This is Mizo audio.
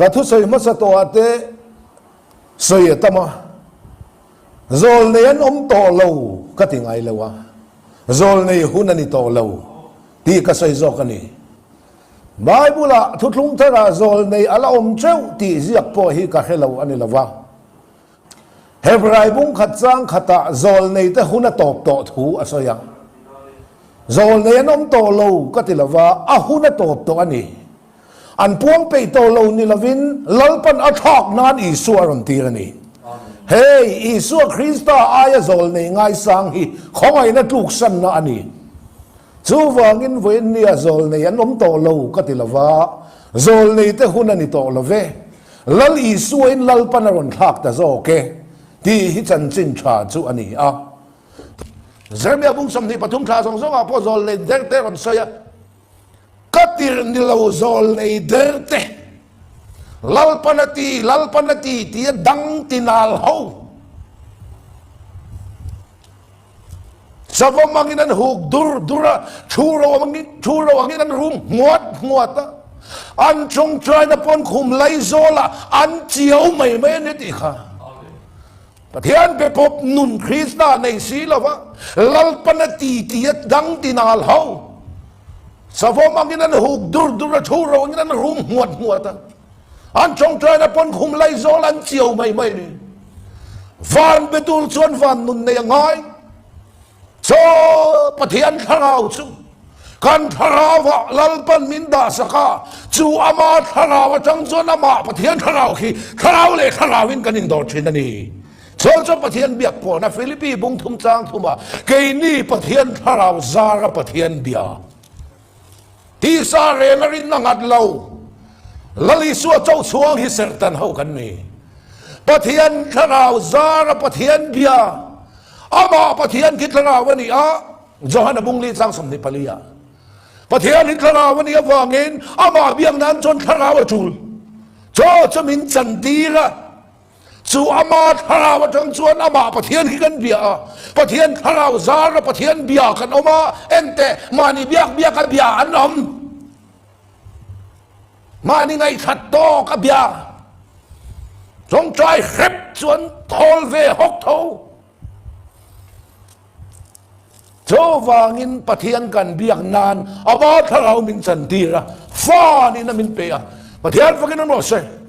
Ka thusawi hmasa tawhah te sawi a tam a, zawlnei an awm tawh lo ka ti ngai lo a, zawlnei hun a ni tawh lo tih ka sawi zawk a ni. Bible-ah thuthlung tharah zawlnei a la awm teuh tih ziak pawh hi ka hre lo a ni lo va. Hebrai bung khat chang khatah zawlnei te hun a tawp tawh thu a sawi a. Zawlnei an awm tawh lo ka ti lo va, a hun a tawp tawh a ni. An puang peih tawh lo ni lovin Lalpan a thlak nan Isua a rawn tir a ni. Hei, Isua Krista aia zawlnei ngaisang hi khawngaihna tluksanna a ni. Chuvangin vawiinnia zawlnei an awm tawh lo ka ti lo va, zawlnei te hun a ni tawh lo ve. Lal Isuain Lalpan a rawn thlak ta zawk e tih hi chanchin tha chu a ni a. Jeremia bung 23 thla zawng zawngah pawh zawlnei der te rawn sawi a. Ka tirh ni lo zawlnei der te, Lalpan a ti, Lalpan a ti tia dang ti nal ho. Savawm angin an huk dur dur a, thu ro angin, thu ro angin an rum nghuat nghuat a. An tawngtaina pawn khum laizawlah an chiau mai mai a ni tih kha. Pathian pe pawp nun Krista nei si lo va, Lalpan a ti ti a dang ti nal ho. Savawm angin an huk dur dur a, thu ro angin an rum nghuat nghuat a. An tawngtaina pawn khum laizawl an chiau mai mai ni. Van be tur chuan van nun nei a ngai. Chaw Pathian thlarau chu kan thlarauah Lalpan min dah sak a, chu ama thlarau atang chuan amah Pathian thlarau khi thlarau leh thlarauin kan indawr thin a ni. Chaw chu Pathian biak pawhna Philippi bung thum chang thuma keini Pathian thlarau zara Pathian bia tisa reng a rinna ngat lo Lal Isua cho chhuang hi serhtan ho kan ni. Pathian thlarau zara Pathian bia Amah Pathian khi thlarau a ni a, Johana bung li chang 24 ah. Pathian hi thlarau a nih avangin amah biak nan chuan thlarau a tul. Chaw chu min chan tir a, chu ama thlarau atang chuan amah Pathian hi kan bia a, Pathian thlarau zar a Pathian bia kan awm a, enteh mahni biak biak a bia an awm. Mahni ngaihthlat tawk a bia. Tawngtai hrep chuan thawl ve hawk tho. Chuvangin Pathian kan biak nan a ba thlarau min chantir a, fa niin a min pe a. Pathian fakin an rawh se.